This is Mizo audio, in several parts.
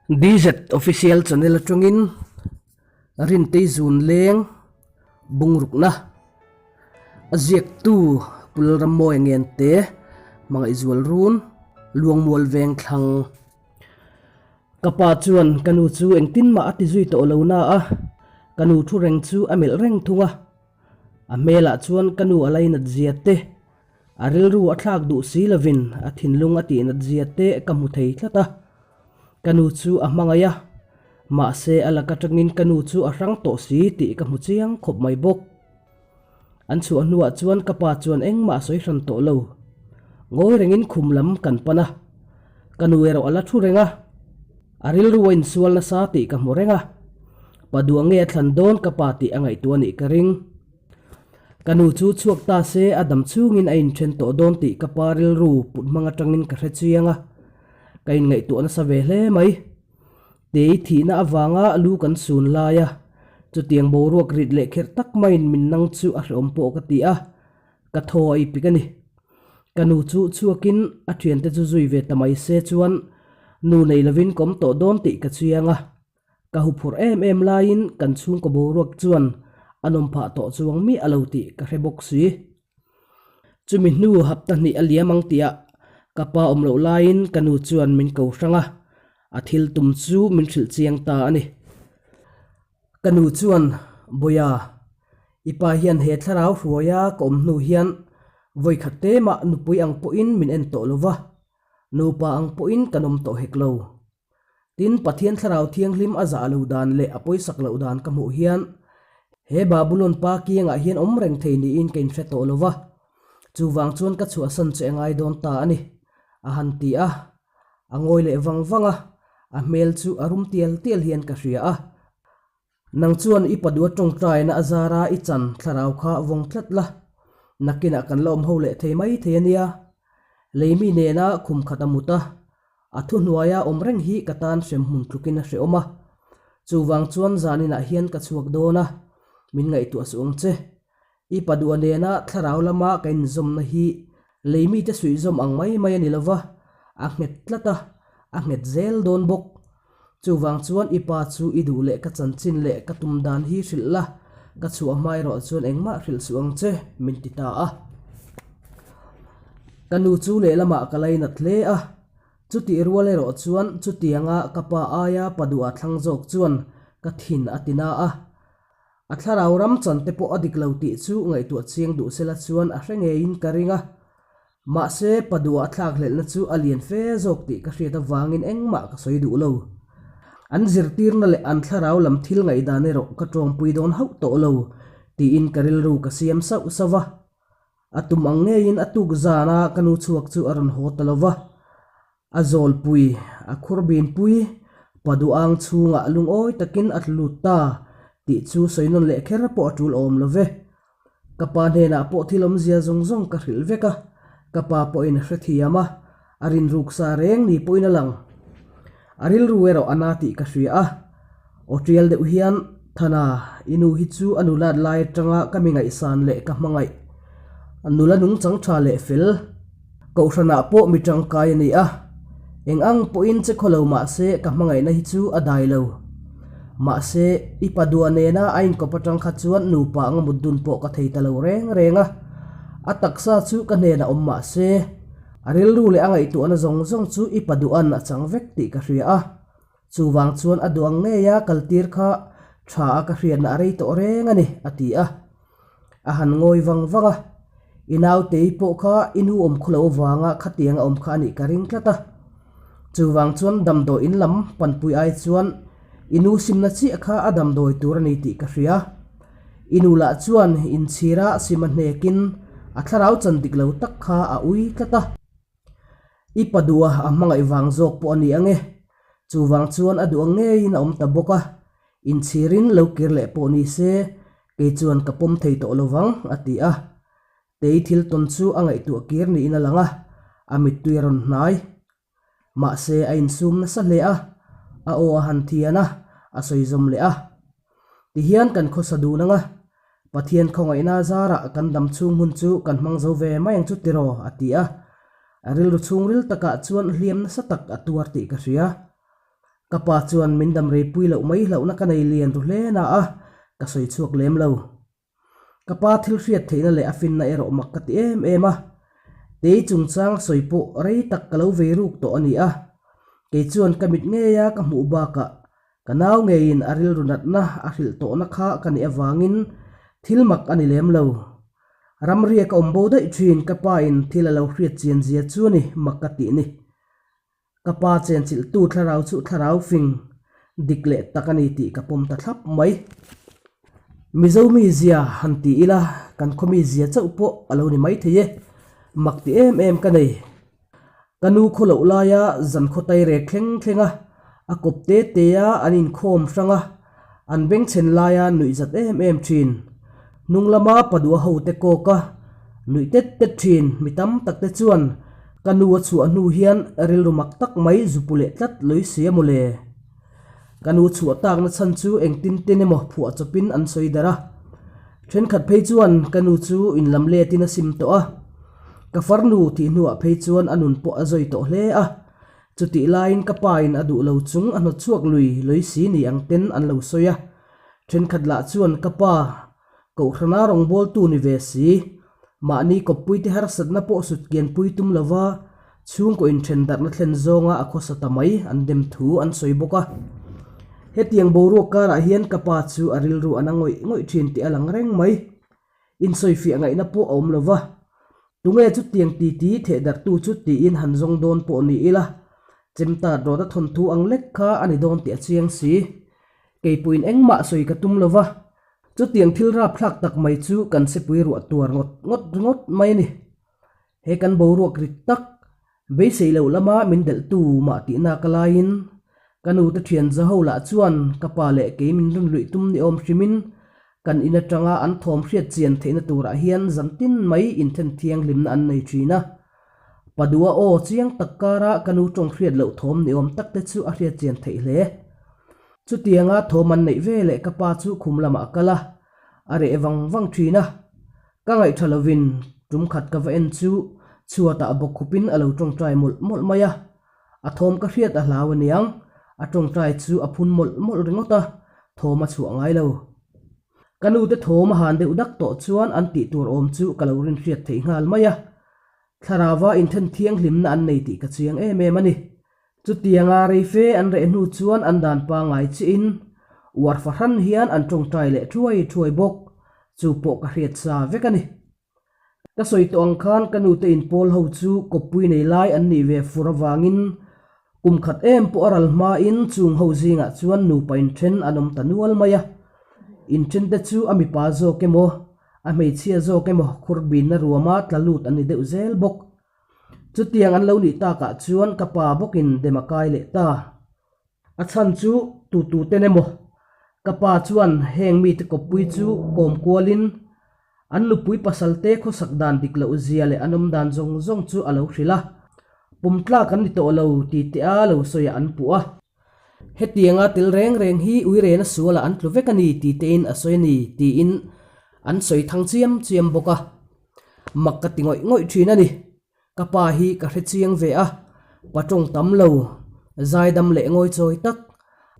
DZ Official Channel atangin Rintei Zun Leng Bungrukna a ziaktu Pu Lalrammawi Ngente Hmangaihzual Run Luangmual Vengthlang Ka pa chuan ka nu chu engtin mah a ti zui tawh lo na a, ka nu thu reng chu a melh reng thung a. A hmelah chuan ka nu a lainat zia te, a rilru a thlak duh si lovin a thinlung a tihnat zia te ka hmu thei tlat a. Ka nu chu a hmangaih a, mahse a lak atangin ka nu chu a hrang tawh si tih ka hmu chiang khawp mai bawk. An chhuah hnuah chuan ka pa chuan engmah a sawi hran tawh lo. Ngawi rengin khum lam kan pan a, ka nu erawh a la thu reng a, a rilru a insual nasa tih ka hmu reng a, pa duah nge a thlan dawn ka pa tih a ngaihtuah a nih ka ring. Ka nu chu chhuak ta se a dam chhungin a inthen tawh dawn tih ka pa rilru put hmang atangin ka hre chiang a, ka inngaihtuah nasa ve hle mai. Tei thihna avanga lu kan sun lai a, chutiang boruak rit leh kherh tak maiin min nang chu a hrehawm pawh ka ti a, ka thaw a ipik a ni. Ka nu chu chhuakin a thiante chu zui ve ta mai se chuan nu nei lovin ka awm tawh dawn tih ka chiang a, ka huphurh em em laiin kan chhungkaw boruak chuan a nawm phah tawh chuang miah a lo tih ka hre bawk si. Chumi hnu hapta hnih a liam ang tihah ka pa awm loh laiin ka nu chuan min ko hrang a, a thil tum chu min hrilh chiang ta a ni. Ka nu chuan, Bawia, i pa hian he thlarau hruaia ka awm hnu hian vawikhat te mah nupui ang pawhin min en tawh lo va, nupa ang pawhin kan awm tawh hek lo. Tin, Pathian Thlarau Thianghlim a zah lo dan leh a pawisak loh dan ka hmuh hian he Babulon pa kiangah hian awm reng thei niin ka inhre tawh lo va, chuvang chuan ka chhuahsan che a ngai dawn ta a ni, a han ti a. A ngawi leh vang vang a, a hmel chu a rum tial tial hian ka hria a. Nang chuan i padua tawngtaina a zara i chan thlarau kha vawng tlat la, nakinah kan la awm ho leh thei mai thei a nia. Leimi nena khum khat a mut a, a thuhnuaia awm reng hi ka tan hremhmun tlukin a hrehawm a. Chuvang chuan zaninah hian ka chhuak dawn a, min ngaihtuah suh ang che. I padua nena thlarau lama ka inzawmna hi leimite suihzawm ang mai mai a ni lova, a nghet tlat a, a nghet zel dawn bawk. Chuvang chuan i pa chu i duh leh ka chanchin leh ka tum dan hi hrilh la, ka chhuah hma erawh chuan engmah hrilh suh ang che, min ti ta a. Ka nu chu lehlamah ka lainat hle a, chutih rual erawh chuan chutianga ka pa aia pa duh a thlang zawk chuan ka thin a ti na a. A thlarau ram chan te pawh a dik lo tih chu ngaihtuah chiang duh sela chuan a hre ngeiin ka ring a. Mahse, Padua a thlakhlelhna chu a lian fe zawk tih ka hriat avangin engmah ka sawi duh lo. An zirtirna leh an thlarau lam thil ngaihdan erawh ka tawngpui dawn hauh tawh lo tiin ka rilru ka siam sauh sauh a. A tum ang ngeiin a tuk zana ka nu chhuak chu a rawn haw ta lo va. A zawlpui, a khurbinpui, Paduang chhungah lungawi takin a tlu lut ta tih chu sawi nawn leh kher pawh a tul awm lo ve. Ka pa hnenah pawh thil awmzia zawng zawng ka hrilh vek a, ka pa pawhin a hrethiam a, a rinruk sa reng ni pawhin a lang. A rilru erawh a na tih ka hria a, aw tial deuh hian, Thana, i nu hi chu a nulat lai atanga ka mi ngaihsan leh ka hmangaih. Nula nungchang tha leh fel. Kohhranah pawh mi tangkai a ni a, eng ang pawhin che khaw lo mah se ka hmangaihna hi chu a dai lo. Mahse, i pa dua nena a inkawp atang kha chuan nupa anga mut dun pawh ka thei ta lo reng reng a. A taksa chu ka hnenah awm mah se, a rilru leh a ngaihtuahna zawng zawng chu i pa duan a chang vek tih ka hria a. Chuvang chuan a duang ngeia kaltir kha tha a ka hriatna a rei tawh reng a ni, a ti a. A han ngawi vang vang a, I nautei pawh kha i nu awm khulo avanga khatiang a awm kha a nih ka ring tlat a. Chuvang chuan damdawi in lam panpui ai chuan i nu simna chiah kha a damdawi tur a ni tih ka hria. I nu lah chuan inchhira sim a hnekin a thlarau chan dik lo tak kha a ui tlat a. I pa duha a hmangaih vang zawk pawh a ni ang e. Chuvang chuan a duh ang ngeiin a awm ta bawk a, inchhirin lo kir leh pawh ni se, kei chuan ka pawm thei tawh lo vang, a ti a. Tei thil tawn chu a ngaihtuah kir niin a lang a, a mittui a rawn hnai. Mahse, a insum nasa hle a, a aw a han thian a, a sawi zawm leh a. Tihian kan khawsa dun ang a, Pathian khawngaihna zarah kan dam chhung hun chu kan hmang zo ve mai ang chu tiraw, a ti a. A rilru chhungril takah chuan hliam nasa tak a tuar tih ka hria. Ka pa chuan min dam rei pui loh mai hlauhna ka nei lian ru hle na a, ka sawi chhuak lem lo. Ka pa thil hriat theihna leh a finna erawh mak ka ti em em a. Tei chungchang sawi pawh rei tak ka lo vei ruk tawh a ni a. Kei chuan ka mit ngeia ka hmuh bakah ka nau ngeiin a rilru natna a hrilh tawhna kha ka nih avangin thil mak a ni lem lo. Ramriak a awm bo daih thin ka pa in thil a lo hriat chian zia chu a ni mak ka tih ni. Ka pa chenchilhtu thlarau chu thlarau fing dik leh tak a ni tih ka pawm ta thlap mai. Mizo mi zia han ti ila kan khaw mi zia chauh pawh a lo ni maithei e, mak ti em em ka nei. Ka nu khaw loh laia zan khaw tai rek thleng thleng a, a kawp te te a an inkhawm hrang a, an bengchhen laia nuih zat em em thin. Hnung lama padua ho te kawk a, nuih tet tet thin mi tam tak te chuan ka nu a chhuah hnu hian rilru mak tak mai zupu leh tlat lawih si a mawle. Ka nu chhuah takna chhan chu engtin tin emaw phuah chawpin an sawi darh a. Thenkhat phei chuan ka nu chu inlam letin a sim tawh a. Ka farnu thih hnuah phei chuan a nun pawh a zawi tawh hle a. Chutih laiin ka pa in a duh lo chung a hnawt chhuak lui lawih si ni ang ten an lo sawi a. Thenkhat lah chuan ka pa Kohhrana rawngbawltu ni ve si, mahni kawppuite harsatna pawh sutkianpui tum lova chhungkaw inthen darhna thlen zawnga a khawsa ta mai an dem thu an sawi bawk a. Hetiang boruak karah hian ka pa chu a rilru a na ngawih ngawih thin tih a lang reng mai. Insawifiah ngaihna pawh a awm lova, tunge chutiang titi theh darhtu chu tiin han zawng dawn pawh ni ila, chemtat rawt a thawnthu ang lek kha a ni dawn tih a chiang si. Keipuiin engmah sawi ka tum lova, Chutiang thil rapthlak tak mai chu kan sepui ruah tuar ngawt ngawt ringawt mai a ni. He kan boruak rit tak, beisei loh lama min delhtu mah tihna ka laiin, ka nute thian zaho lah chuan ka pa leh kei min rawn luih tum ni awm hrimin kan in atanga an thawm hriat chian theihna turah hian zantin mai inthen thianghlimna an nei thin a. Padua aw chiang tak kara ka nu tawng hriat loh thawm ni awm tak te chu a hriat chian theih hle. Chutianga thawm an neih ve leh ka pa chu khum lamah a kal a, a reh vang vang thin a. Ka ngaihṭha lovin tum khat ka va en chu chhuatah bawkkhupin a lo tawngtai mawlh mawlh mai a. A thawm ka hriat a hlau aniang, a tawngtai chu a phun mawlh mawlh ringawt a, thawm a chhuah ngai lo. Ka nute thawm a han deuh dak tawh chuan an tih tur awm chu ka lo rinhriat theih nghal mai a. Thlarauva inthen thianghlimna an nei tih ka chiang em em a ni. Chutianga rei fe an reh hnu chuan an dan pangngai chiahin uar fahran hian an tawngtai leh thuai thuai bawk. Chu pawh ka hriat sa vek a ni. Ka sawi tawh ang khan ka nute inpawl ho chu kawppui nei lai an nih ve fur avangin kum khat em pawh a ral hmain chung ho zingah chuan nupa inthen an awm ta nual mai a. Inthen te chu a mipa zawk emaw, a hmeichhia zawk emaw khur binna ruama tla lut an ni deuh zel bawk. Chutiang an lo nih takah chuan ka pa bawkin dem a kai leh ta. A chhan chu tu tu ten emaw? Ka pa chuan heng mite kawppui chu kawm kualin an nupui pasalte khawsak dan dik loh zia leh an awm dan zawng zawng chu a lo hrilh a, pawm tlak an ni tawh lo ti teh a lo sawiah an puh a. Hetianga tel reng reng hi uirena sualah an tlu vek a ni ti tein a sawi a ni tiin an sawi thang chiam chiam bawk a. Mak ka ti ngawih ngawih thin a ni. Ka pa hi ka hre chiang ve a, pa tawng tam lo, zaidam leh ngawi chawi tak,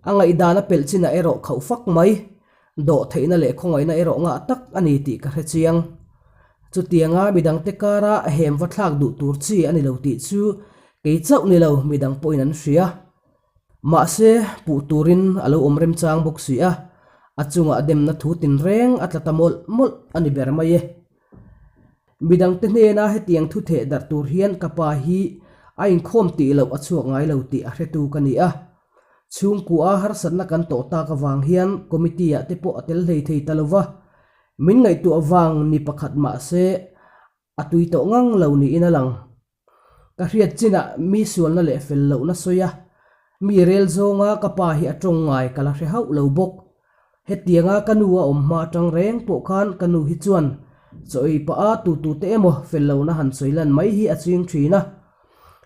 a ngaihdan a pelh chinah erawh khauh fak mai, dawh theihna leh khawngaihna erawh ngah tak a ni tih ka hre chiang. Chutianga midangte kara hem va thlak duh tur chi a ni lo tih chu kei chauh ni lo midang pawhin an hria. Mahse, puh turin a lo awm remchang bawk si a, a chungah demna thu tinreng a tla ta mawlh mawlh a ni ber mai e. Midangte hnena hetiang thu theh darh tur hian ka pa hi a inkhawm tih loh a chhuak ngai lo tih a hretu ka ni a. Chhungkua harsatna kan tawh tak avang hian committee ah te pawh a tel hlei thei ta lo va, min ngaihtuah vang ni pakhat mah se a tui tawh ngang lo niin a lang. Ka hriat chinah mi sualna leh fel lohna sawi a, mi rel zawnga ka pa hi a tawng ngai ka la hre hauh lo bawk. Hetianga ka nu a awm hma atang reng pawh khan ka nu hi chuan chaw ei pah a tutute emaw fel lohna han sawi lan mai hi a ching thin a.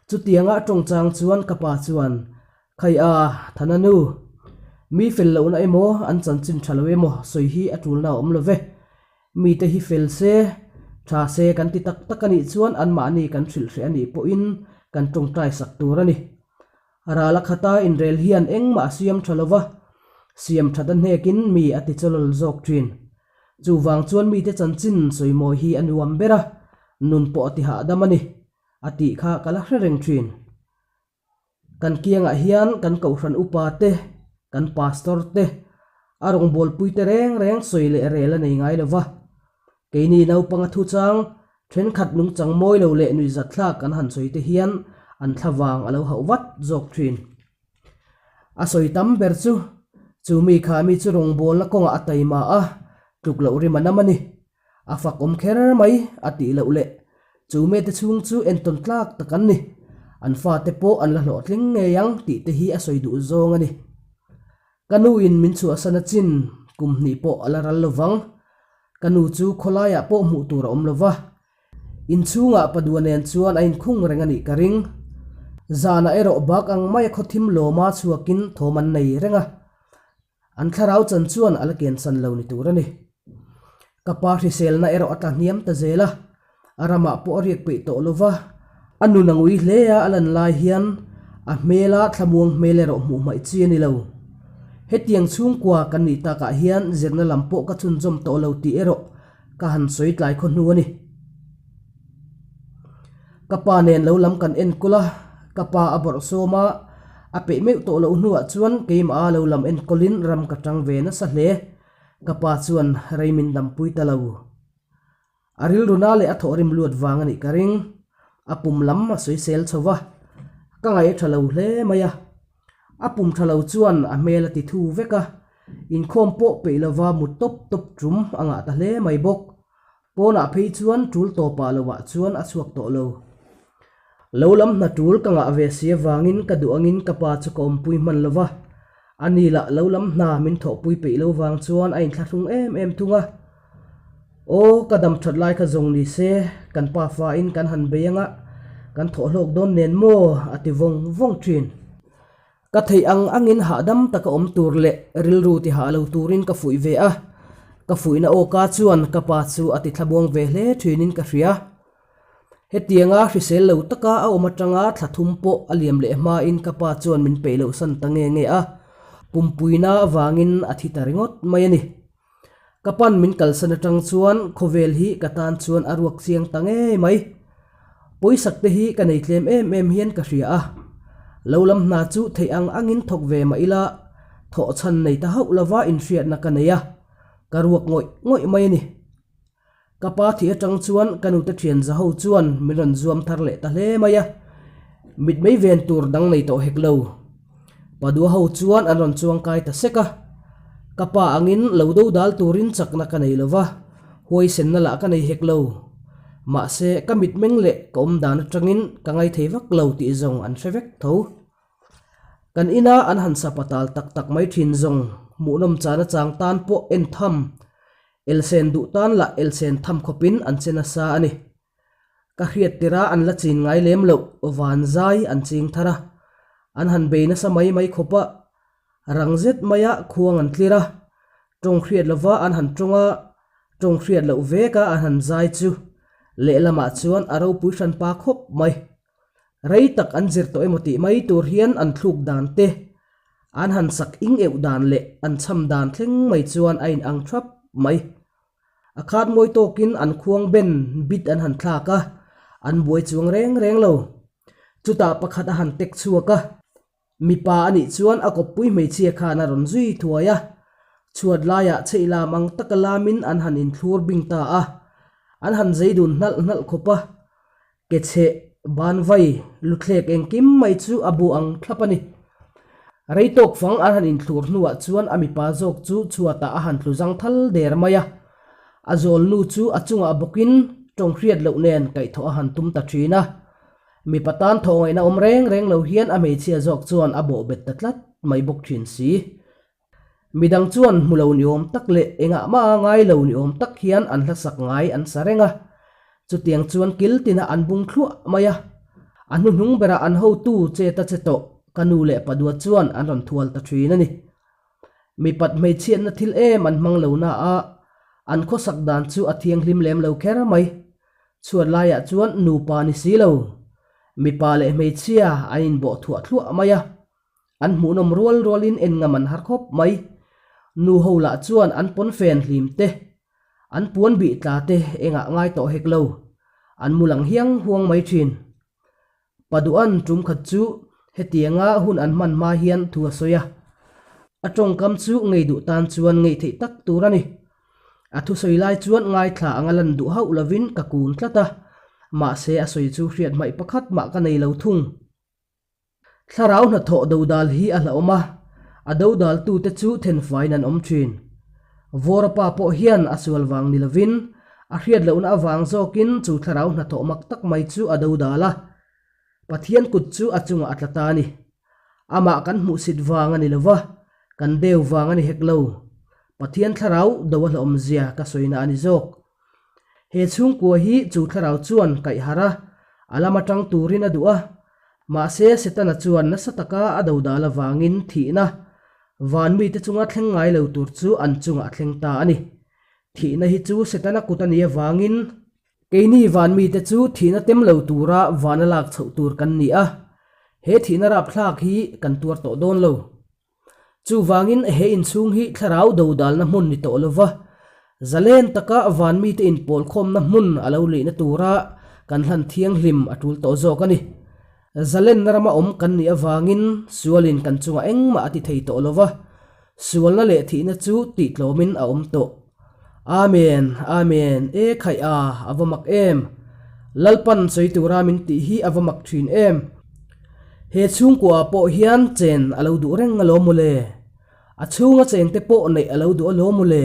Chutianga a tawng chang chuan ka pa chuan, Khai a, Thana nu, mi fel lohna emaw an chanchin tha lo emaw sawi hi a tulna a awm lo ve. Mite hi fel se, tha se kan ti tak tak a nih chuan anmahni kan hrilh hreh a nih pawhin kan tawngtai sak tur a ni. Ral a khata inrel hian engmah a siam tha lova, siam that a hnekin mi a ti chawlawl zawk thin. Chuvang chuan mite chanchin sawimawi hi a nuam ber a, nun pawh a ti hahdam a ni, a tih kha ka la hre reng thin. Kan kiangah hian kan kohhran upa te, kan pastor te, a rawngbawlpui te reng reng sawi leh rel a nei ngai lo va. Keini naupanga thuchang thenkhat nungchang mawi lo leh nuihzatthlak kan han sawi te hian an thlavang a lo hauh vat zawk thin. A sawi tam ber chu, chu mi kha mi chu rawngbawlna kawngah a taima a, tluk loh rim a nam a ni. A fak awm kher mai a tih loh leh chu mete chhung chu entawn tlak tak an ni. An fate pawh an la hlawhtling ngei ang tih te hi a sawi duh zawng a ni. Ka nu in min chhuahsan a chin kum hnih pawh a la ral lo vang. Ka nu chu khawlaiah pawh hmuh tur a awm lo va. Inchhungah Padua nen chuan a inkhung reng a nih ka ring. Zanah erawh bak ang maia khawthim lawma chhuakin thawm an nei reng a. An thlarau chan chuan a la kiansan lo ni tur a ni. Ka pa hriselna erawh a tla hniam ta zel a, a ramah pawh a riak peih tawh lo va, a nun a ngui hle a a lan lai hian a hmela thlamuang hmel erawh hmuh hmaih chi a ni lo. Hetiang chhungkua kan nih takah hian zirna lam pawh ka chhunzawm tawh lo tih erawh ka han sawi tlai khaw hnu a ni. Ka pa nen lo lam kan enkawl a, ka pa a bawrh sawm a, a peih meuh tawh loh hnuah chuan keimah a lo lam enkawlin ram ka tang ve nasa hle. Ka pa chuan rei min dampui ta lo. A rilruna leh a thawhrim luat vang a nih ka ring. A pum lam a sawisel chho va, ka ngaih a tha lo hle mai a. A pum tha lo chuan a hmel a ti thu vek a, inkhawm pawh peih lova mu tawp tawp tum a ngah ta hle mai bawk. Pawnah phei chuan tul tawpah lovah chuan a chhuak tawh lo. Lo lam hna tul ka ngah ve si avangin ka duh angin ka pa chu ka awmpui hman lova, a ni lah lo lam hna min thawhpui peih lo vang chuan a inthlahrung em em thung a. Aw, ka dam that lai kha zawng ni se, kan pa fain kan han bei anga kan thawh hlawk dawn nen maw a ti vawng vawng thin. Ka theih ang angin hahdam taka awm tur leh rilru ti hah lo turin ka fuih ve a, ka fuihna awka chuan ka pa chu a ti thlamuang ve hle thinin ka hria. Hetianga hrisel lo taka a awm atanga thla thum pawh a liam leh hmain ka pa chuan min peih loh san ta nge nge a, pumpuina avangin a thi ta ringawt mai a ni. Ka pan min kalsan atang chuan khawvel hi ka tan chuan a ruak chiang ta ngei mai. Pawisak te hi ka nei tlem em em hian ka hria a. Lo lam hna chu theih ang angin thawk ve mah ila, thawh chhan nei ta hauh lova inhriatna ka nei a, ka ruak ngawih ngawih mai a ni. Ka pa thih atang chuan ka nute thian za ho chuan min rawn zuam thar leh ta hle mai a, mitmei ven tur dang nei tawh hek lo. Padua ho chuan an rawn chuang kai ta sek a, ka pa angin lo do dal turin chakna ka nei lo va, huaisenna lah ka nei hek lo. Mahse, ka mitmeng leh ka awm dan atangin ka ngaithei vak lo tih zawng an hre vek tho. Kan ina an han sapatal tak tak mai thin zawng hmuhnawm chana chang tan pawh en tham Elsen duh tan lah elsen tham khawpin an che nasa a ni. Ka hriat tirh a an la chin ngai lem loh van zai an ching thar a, an han bei nasa mai mai khawp a, rang zet maia khuang an tlir a, tawng hriat lova an han tawng a, tawng hriat loh vek a an han zai chu lehlamah chuan a ropui hranpa khawp mai. Rei tak an zir tawh emaw tih mai tur hian an thluk dan te, an han sak ing euh dan leh an cham dan thleng mai chuan a inang thap mai. A khat mawi tawkin an khuang ben bit an han thlak a, an buai chuang reng reng lo. Chutah pakhat a han tek chhuak a. Mipa a nih chuan a kawppui hmeichhia khan a rawn zui thuai a, chhuat laiah chheih lam ang taka lamin an han inthlur bing ta a, an han zei dun hnalh hnalh khawp a, ke chheh, ban vai, luthlek engkim mai chu a bu ang thlap a ni. Rei tawk fang an han inthlur hnuah chuan a mipa zawk chu chhuatah a han tlu zang thal der mai a, a zawlnu chu a chungah bawkin tawng hriat loh nen kaihthawh a han tum ta thin a. Mipa tan thawh ngaihna awm reng reng lo hian a hmeichhia zawk chuan a bawh bet ta tlat mai bawk thin si. Midang chuan hmu lo ni awm tak leh engah mah a ngai lo ni awm tak hian an hlasak ngai an sa reng a. Chutiang chuan kil tinah an bung thluah mai a. A hnuhnung berah an hotu che ta che tawh ka nu leh padua chuan an rawn thual ta thin a ni. Mipat hmeichhiatna thil em an hmang lo na a, an khawsak dan chu a thianghlim lem lo kher mai. Chhuat laiah chuan nupa ni si lo. Mipa leh hmeichhia an inbawh thuah thluah mai a, an hmuhnawm rual rualin en ngam an har khawp mai. Nu ho lah chuan an pawnfen hlim te, an puan bih tla te engah ngai tawh hek lo, an mu lang hiang huang mai thin. Paduan tum khat chu hetianga hun an hman hma hian thu a sawi a, a tawngkam chu ngei duh tan chuan ngei theih tak tur a ni. A thusawi lai chuan ngaithla anga lan duh hauh lovin ka kun tlat a, mahse a sawi chu hriat hmaih pakhat mah ka nei lo thung. Thlarau hnathawh dodal hi a hlauhawm a, a dodaltute chu thenfaiin an awm thin. Vawrapa pawh hian a sual vang ni lovin, a hriat lohna avang zawkin chu thlarau hnathawh mak tak mai chu a dodal a. Pathian kut chu a chungah a tla ta a ni. Amah kan hmuhsit vang a ni lova, kan deu vang a ni hek lo. Pathian thlarau do a hlauhawmzia ka sawina a ni zawk. He chhungkua hi chu thlarau chuan kaih harh a, a lam atang turin a duh a. Mahse, Setana chuan nasa taka a dodal avangin thihna, van mite chunga thleng ngai lo tur chu an chungah a thleng ta a ni. Thihna hi chu Setana kut a nih avangin, keini van mite chu thihna tem lo tura vana lak chhoh tur kan ni a, he thihna rapthlak hi kan tuar tawh dawn lo. Chuvangin he inchhung hi thlarau dodalna hmun ni tawh lova, zalen taka van mite inpawlkhawmna hmun a lo lihna tura kan hlan thianghlim a tul tawh zawk a ni. Zalenna rama awm kan nih avangin sualin kan chungah engmah a ti thei tawh lova, sualna leh thihna chu tihtlawmin a awm tawh. Amen, Amen, e khaih a, a va mak em! Lalpan sawi tura min tih hi a va mak thin em! He chhungkua pawh hian chen a lo duh reng alawm mawle. A chhunga chengte pawh neih a lo duh alawm mawle.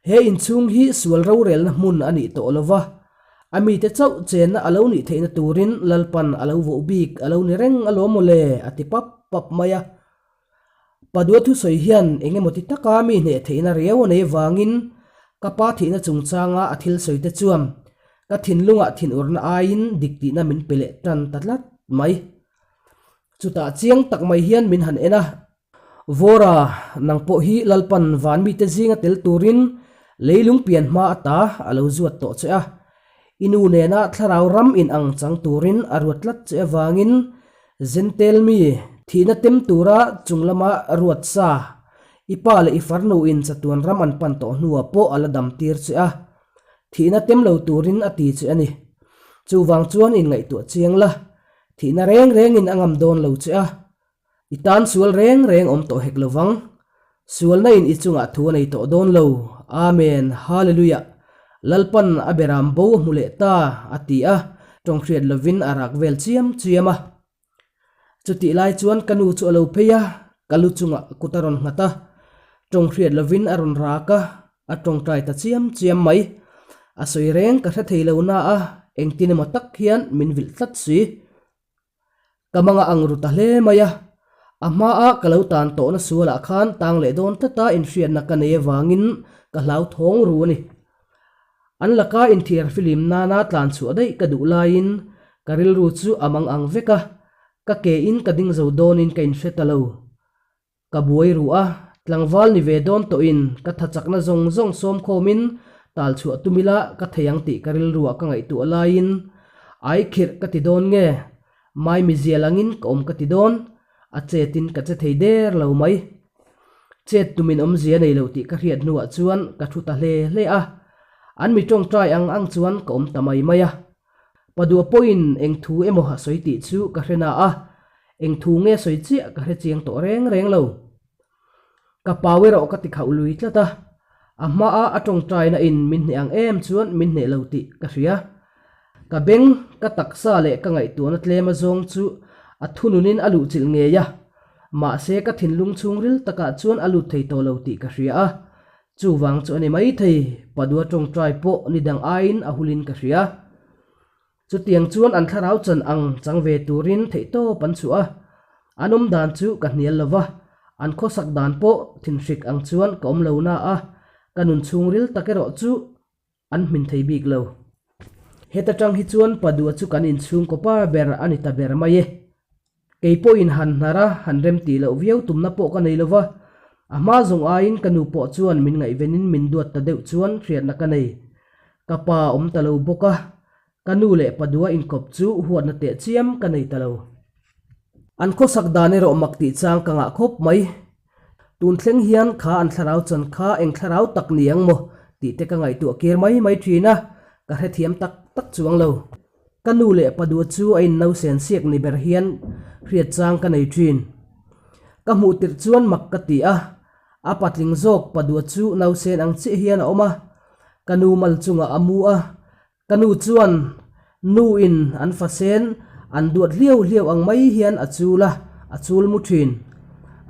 He inchhung hi sual rorelna hmun a nih tawh lova, a mite chauh chenna a lo nih theihna turin Lalpan a lo voh bik a lo ni reng alawm mawle a ti pap pap mai a. Padua thusawi hian eng emaw ti taka mi hneh theihna riau a nei vangin ka pa thihna chungchanga a thil sawi te chuan ka thinlungah thinurna aiin dik tihna min pe leh tan ta tlat mai. Chutah chiang tak mai hian min han en a, Vawra, nang pawh hi Lalpan van mite zinga tel turin leilung pian hma ata a lo zuat tawh che a. I nu nena thlarau ram in ang chang turin a ruat tlat che avangin Zentel mi, thihna tem tura chung lama ruat sa, i pa leh i farnu in chatuan ram an pan tawh hnuah pawh a la dam tir che a, thihna tem lo turin a ti che a ni. Chuvang chuan inngaihtuah chiang la, thihna reng rengin a ngam dawn lo che a, I tan sual reng reng awm tawh hek lovang. Sualna in i chungah thu a nei tawh dawn lo. Amen. Hallelujah. Lalpan a beram bo a hmu leh ta, a ti a, tawng hriat lovin a rak vel chiam chiam a. Chutih lai chuan ka nu chu a lo phei a, ka lu chungah kut a rawn nghat a, tawng hriat lovin a rawn rak a, a tawngtai ta chiam chiam mai. A sawi reng ka hre thei lo na a, engtin emaw tak hian min vilh tlat si. Ka manga ang ru ta hle mai a, a hmaa ka lo tan tawhna sualah khan tang leh dawn tlata inhriatna ka nei avangin ka hlauthawng ru a ni. An laka inthiar filim nana tlan chhuah daih ka duh laiin ka rilru chu a mang ang vek a, ka ke in ka ding zo dawnin ka inhre ta lo. Ka buai ruh a, tlangval ni ve dawn tawhin ka tha chakna zawng zawng sawm khawmin tal chhuah tum ila ka thei ang tih ka rilruah ka ngaihtuah laiin ai khirh ka ti dawn nge, maimi zial angin ka awm ka ti dawn, a chetin ka che thei der lo mai. Chet tumin awmzia nei lo tih ka hriat hnuah chuan ka thu ta hle hle a, an mi tawngtai ang ang chuan ka awm ta mai mai a. Padua pawhin eng thu emaw a sawi tih chu ka hre na a, Eng thu nge sawi chiah ka hre chiang tawh reng reng lo. Ka pau erawh ka ti khauh lui tlat a, a hmaa a tawngtaina in min hneh ang em chuan min hneh lo tih ka hria. Ka beng, ka taksa leh ka ngaihtuahna tlem azawng chu a thununin a luhchilh ngei a, mahse ka thinlung chhungril takah chuan a lut thei tawh lo tih ka hria a, chuvang chu a ni maithei, Padua tawngtai pawh ni dang aiin a hulin ka hria. Chutiang chuan an thlarau chan ang chang ve turin theihtawp an chhuah a, an awm dan chu ka hnial lo va, an khawsak dan pawh thinhrik ang chuan ka awm lo na a, ka nun chhungril tak erawh chu an hmin thei bik lo. Heta tang hi chuan Padua chu kan inchhungkaw pa ber a ni ta ber mai e. Kei pawhin han hnar a, han rem tih loh viau tumna pawh ka nei lo va, a hma zawng aiin ka nu pawh chuan min ngaihvenin min duat ta deuh chuan hriatna ka nei. Ka pa awm ta lo bawk a. Ka nu leh Padua inkawp chu huatna teh chiam ka nei ta lo. An khawsak dan erawh mak tih chang ka ngah khawp mai. Tun thleng hian kha an thlarau chan kha eng thlarau tak ni ang maw tih te ka ngaihtuah kir mai mai thin a, ka hrethiam tak tak chuang lo. Ka nu leh Padua chu a inno sen siak ni ber hian hriat chang ka nei thin. Ka hmuh tirh chuan mak ka ti a, a patling zawk Padua chu nausen ang chiah hian a awm a, ka nu mal chungah a mu a, Ka nu chuan nu in an fa sen an duat hliau hliau ang mai hian a chul a, a chul mu thin.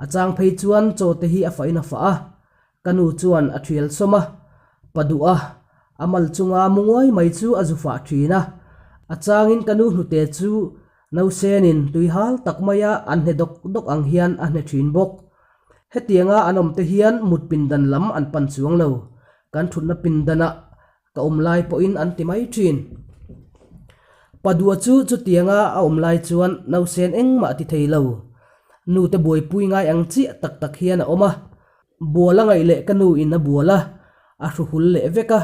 A chang phei chuan chaw te hi a fah in a fah a, ka nu chuan a thial sawm a, pa duh a, a mal chunga mu nguai mai chu a zu fah thin a. A changin ka nu hnute chu nausenin tui hal tak maia an hne dawk dawk ang hian a hne thin bawk. Hetianga an awm te hian mut pindan lam an pan chuang lo, kan thutna pindanah Ka awm lai pawhin an ti mai thin. Padua chu chutianga a awm lai chuan nausen engmah a ti thei lo. Nute buaipui ngai ang chiah tak tak hian a awm a. Bual a ngaih leh ka nu in a bual a, a hru hul leh vek a,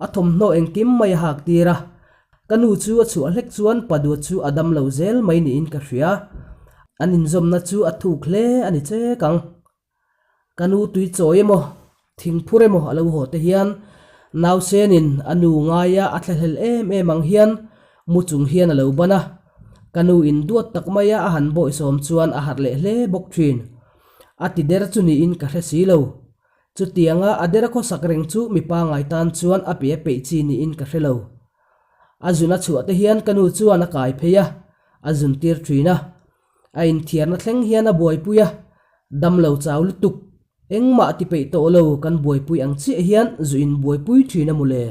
a thawmhnaw engkim mai a hak tir a. Ka nu chu a chhuah hlek chuan Padua chu a dam lo zel mai niin ka hria. An inzawmna chu a thuk hle a ni chek ang. Ka nu tui chawi emaw, thingphur emaw a lo haw te hian nausenin a nu ngaia a thlahlel em em ang hian mu chung hian a lo ban a, ka nu in duat tak maia a han bawisawm chuan a harh leh hle bawk thin. A ti der chu niin ka hre si lo. Chutianga a dera khawsak reng chu mipa ngai tan chuan a pe a peih chi niin ka hre lo. A zun a chhuah te hian ka nu chuan a kai phei a, a zun tir thin a. A inthiarna thleng hian a buaipui a, damlo chau lutuk, engmah ti peih tawh lo kan buaipui ang chiah hian zu in buaipui thin a mawle.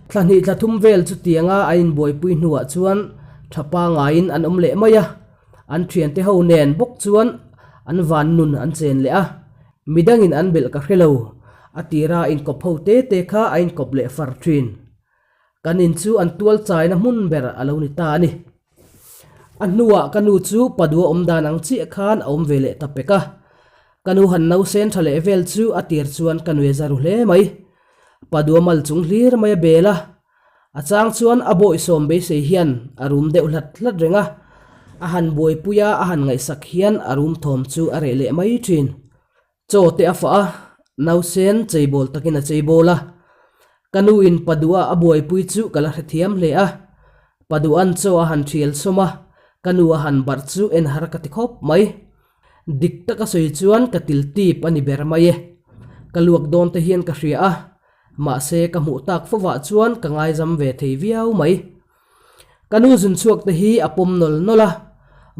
Thla hnih thla thum vel chutianga a inbuaipui hnuah chuan tha pangaiin an awm leh mai a, an thiante ho nen bawk chuan an van nun an chen leh a, midangin an belh ka hre lo, a tira inkawp ho te te kha a inkawp leh far thin. Kan in chu an tual chaina hmun ber a lo ni ta a ni. A hnuah ka nu chu Padua awm dan ang chiah khan a awm ve leh ta pek a. Ka nu han no sen tha leh vel chu a tir chuan ka nui a za ru hle mai. Padua mal chung hlir mai a bel a. A chang chuan a bawisawm beisei hian a rum deuh hlat hlat reng a. A han buaipui a, a han ngaihsak hian a rum thawm chu a reh leh mai thin. Chaw te a fah a, nausen cheibawl takin a cheibawl a. Ka nu in Padua a buaipui chu ka la hrethiam hle a. Padua'n chaw a han thial sawm a, ka nu a han barh chu en har ka ti khawp mai. Dik taka sawi chuan ka til tip a ni ber mai e. Ka luak dawn te hian ka hria a, mahse ka hmuh tak fovah chuan ka ngaizam ve thei viau mai. Ka nu zun chhuak te hi a pawm nawl nawl a,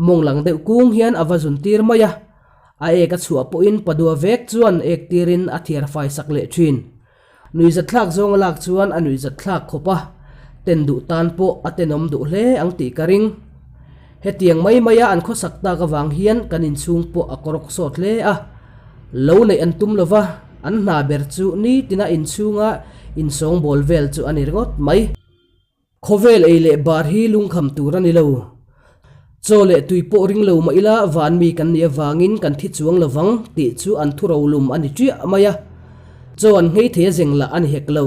mawng lang deuh kung hian a va zun tir mai a, a ek a chhuah pawhin padua vek chuan ek tirin a thiar fai sak leh thin. Nuihzatthlak zawng a lak chuan a nuihzatthlak khawp a, ten duh tan pawh a tenawm duh hle ang tih ka ring. Hetiang mai maia an khawsak tak avang hian kan inchhung pawh a kawrawk sawt hle a, lo neih an tum lova, an hna ber chu nitina inchhunga insawngbawl vel chu a ni ringawt mai. Khawvel ei leh bar hi lungkham tur a ni lo. Chaw leh tui pawh ring lo mah ila van mi kan nih avangin kan thi chuang lo vang tih chu an thu rolum a ni ṭiah mai a. Chaw an nghei thei a zeng lah a ni hek lo.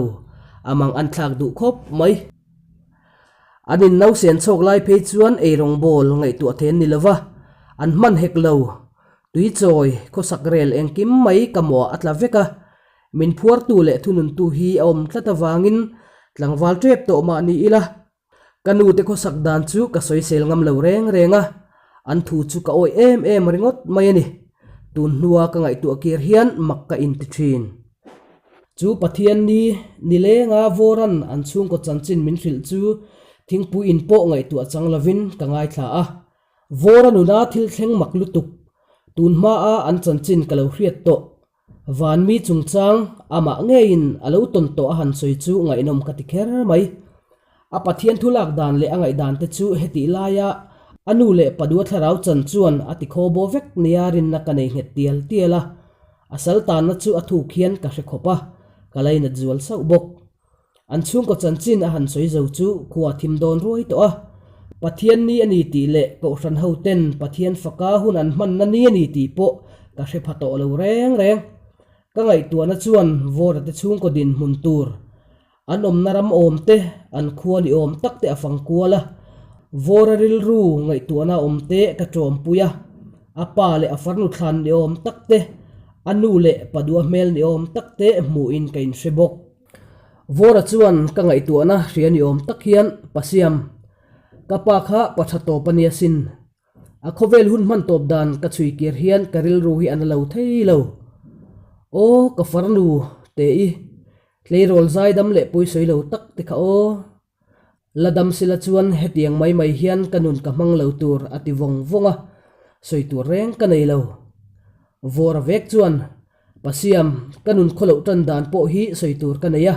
A mang an thlak duh khawp mai. An in nausen chhawk lai phei chuan ei rawngbawl ngaihtuah thei an ni lo va, an hman hek lo. Tui chawi, khawsak rel engkim mai ka mawh a tla vek a. Min phuartu leh thununtu hi a awm tlat avangin tlangval tep tawh mah ni ila, ka nute khawsak dan chu ka sawisel ngam lo reng reng a, an thu chu ka awih em em ringawt mai a ni. Tun hnua ka ngaihtuah kir hian mak ka inti thin. Chu Pathian ni nilenga Vawran an chhungkaw chanchin min hrilh chu thingpui in pawh ngaihtuah chang lovin ka ngaithla a, Vawra nuna thil thleng mak lutuk, tun hmaa an chanchin ka lo hriat tawh Van mi chungchang amah ngeiin a lo tawn tawh a han sawi chu ngaihnawm ka ti kher mai. A Pathian thu lak dan leh a ngaihdan te chu hetih laia a nu leh Padua thlarau chan chuan a ti khaw baw vek nia rinna ka nei nghet tial tial a. A sal tanna chu a thuk hian ka hre khawp a, ka lainat zual sauh bawk. An chhungkaw chanchin a han sawi zo chu khua thim dawn ruai tawh a. Pathian ni a ni tih leh Kohhran hoten Pathian faka hun an hmanna ni a ni tih pawh ka hre pha tawh lo reng reng. Ka ngaihtuahna chuan Vawra te chhungkaw dinhmun tur. An awmna ram awm te, an khua ni awm tak te a fang kual a. Vawra rilru ngaihtuahna awm te ka tawmpui a. A pa leh a farnu thlan ni awm tak te, a nu leh padua hmel ni awm tak te hmuhin ka inhre bawk. Vawra chuan ka ngaihtuahna hria ni awm tak hian, Pasiam, ka pa kha pa tha tawp a nia sin. A khawvel hun hman tawp dan ka chhui kir hian ka rilru hi a na lo thei lo. Aw, ka farnu te i, tleirawl zaidam leh pawisawi lo tak te kha aw. La dam sila chuan hetiang mai mai hian ka nun ka hmang lo tur a ti vawng vawng a, sawi tur reng ka nei lo. Vawra vek chuan, Pasiam, ka nun khaw loh tan dan pawh hi sawi tur ka nei a,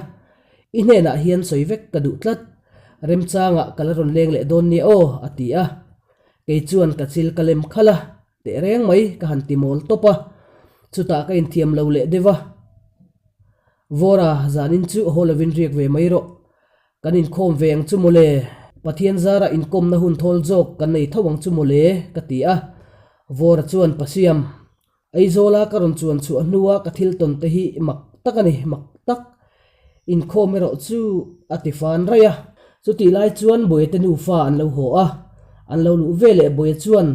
i hnenah hian sawi vek ka duh tlat. Remchangah ka la rawn leng leh dawn nia aw, a ti a. Kei chuan ka chil ka lem khalh a, teh reng mai ka han ti mawl tawp a, chutah ka inthiam lo leh deuh a. Vawra, zanin chu haw lovin riak ve mai rawh. Kan inkhawm ve ang chu mawle, Pathian zarah inkawmna hun thawl zawk kan nei tho ang chu mawle, ka ti a. Vawra chuan Pasiam, Aizawla ka rawn chuan chhuah hnua ka thil tawn te hi mak tak a ni, mak tak. Inkhawm erawh chu a ti fan raih a. Chutih lai chuan Bawihte nufa an lo haw a, an lo luh ve leh Bawih chuan,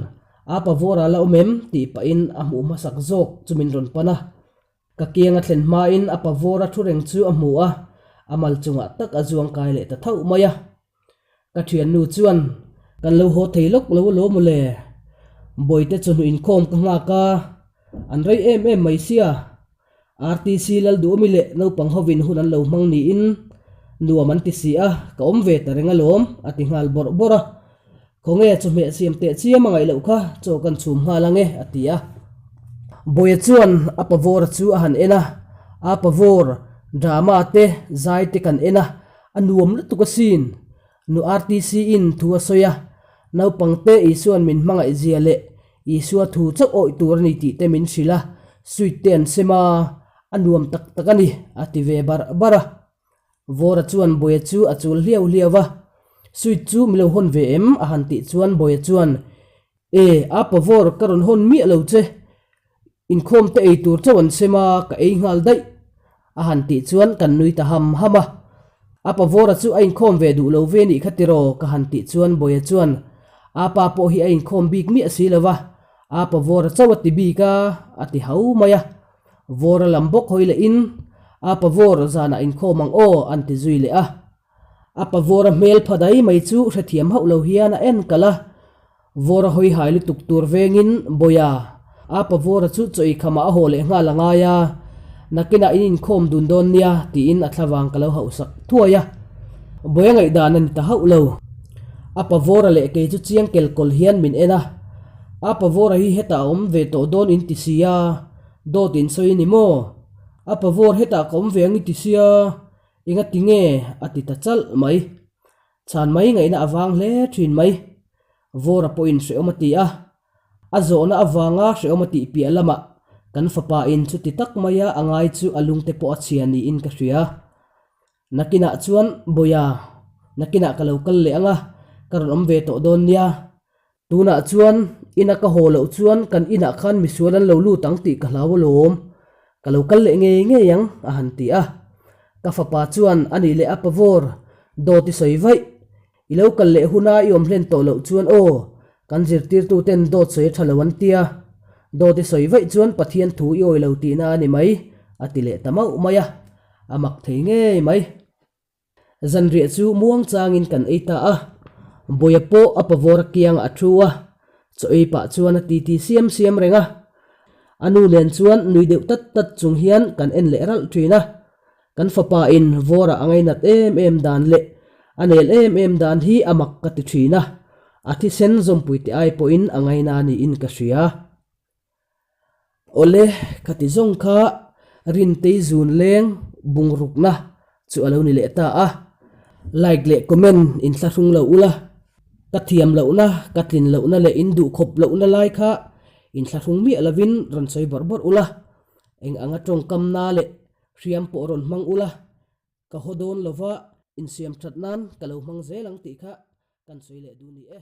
Apa Vawra la awm em? tih pahin a hmuh hmasak zawk chu min rawn pan a. Ka kiang a thlen hmain a pa Vawra thu reng chu a hmu a, a mal chungah tak a zuang kai leh ta thauh mai a. Ka thiannu chuan, Kan lo haw thei lawk lo alawm mawle. Bawihte chawhnu inkhawm ka nghak a, an rei em em mai sia. RTC Lalduhawmi leh naupang hovin hun an lo hmang niin nuam an ti si a, ka awm ve ta reng alawm, a ti nghal bawrh bawrh a. Khawnge chawhmeh siam teh chiam a ngaih loh kha chaw kan chhum nghal ange, a ti a. Bawia chuan a pavawra chu a han en a, A pavawr, drama te, zai te kan en a, a nuam lutuk asin. Nu RTC in thu a sawi a, naupang te Isua'n min hmangaih zia leh Isua thu chauh awih tur a ni tih te min hrilh a, sweet te an sem a, a nuam tak tak a ni, a ti ve barh barh a. Vawra chuan Bawia chu a chul hliau hliau va, Sweet chu mi lo hawn ve em? a han tih chuan Bawia chuan, E, apa Vawr ka rawn hawn miah lo che, inkhawm te ei tur chauh an sem a, ka ei nghal daih, a han tih chuan kan nui ta ham ham a. Apa Vawra chu a inkhawm ve duh lo ve nih kha tiraw? ka han tih chuan Bawia chuan, Apa pawh hi a inkhawm bik miah si lo va, apa Vawra chauh a ti bik a, a ti hau mai a. Vawra lam bawk hawi leh in, A pa vawr zanah inkhawm ang aw, an ti zui leh a. A pa vawra hmel pha dai mai chu hrethiam hauh lo hian a en kalh a. Vawra hawi hai lutuk tur vengin, Bawia, a pa vawra chu chaw ikhamah a haw leh nghal a ngai a, nakinah in inkhawm dun dawn nia, tiin a thlavang ka lo hauhsak thuai a. Bawia ngaihdan a ni ta hauh lo. A pa vawra leh kei chu chiang kelkawl hian min en a. A pa vawra hi hetah a awm ve tawh dawn in ti sia, Dawt in sawi ni maw? A pavawr hetah ka awm ve ang i ti sia, enga ti nge? a ti ta chalh mai. Chhan mai ngaihna a vang hle thin mai. Vawra pawhin hrehawm a ti a, a zawhna avanga hrehawm a tih piah lamah kan fapa in chuti tak maia a ngai chu a lungte pawh a chhia niin ka hria. Nakinah chuan Bawia, nakinah ka lo kal leh ang a, ka rawn awm ve tawh dawn nia. Tunah chuan ina ka haw loh chuan kan inah khan misual an lo lut ang tih ka hlau alawm, ka lo kal leh ngei ngei ang, a han ti a. Ka fapa chuan a nih leh a pavawr, dawt i sawi vaih. I lo kal leh huna i awm hlen tawh loh chuan aw, kan zirtirtuten dawt sawi a tha lo an tia. Dawt i sawi vaih chuan Pathian thu i awi lo tihna a ni mai, a ti leh ta mauh mai a. A mak thei ngei mai. Zanriah chu muang changin kan ei ta a, Bawia pawh a pavawr a kiangah a thu a, chaw ei pah chuan a titi siam siam reng a. A nu nen chuan nui deuh tat tat chung hian kan en leh ralh thin a. Kan fapa in vawra a ngainat em em dan leh a nel em em dan hi a mak ka ti thin a, a thisen zawmpui te ai pawhin a ngaina niin ka hria. Awle, khati zawng kha Rintei zun leng bungrukna chu a lo ni leh ta a. Like leh comment in thlahrung lo ula, ka thiam lohna, ka tlin lohna leh in duh khawp lohna lai kha in thlahrung miah lovin rawn sawi bawrh bawrh ula, eng anga tawngkamna leh hriam pawh rawn hmang ula, ka haw dawn lova insiam that nan ka lo hmang zel ang tih kha kan sawi leh duh ni e.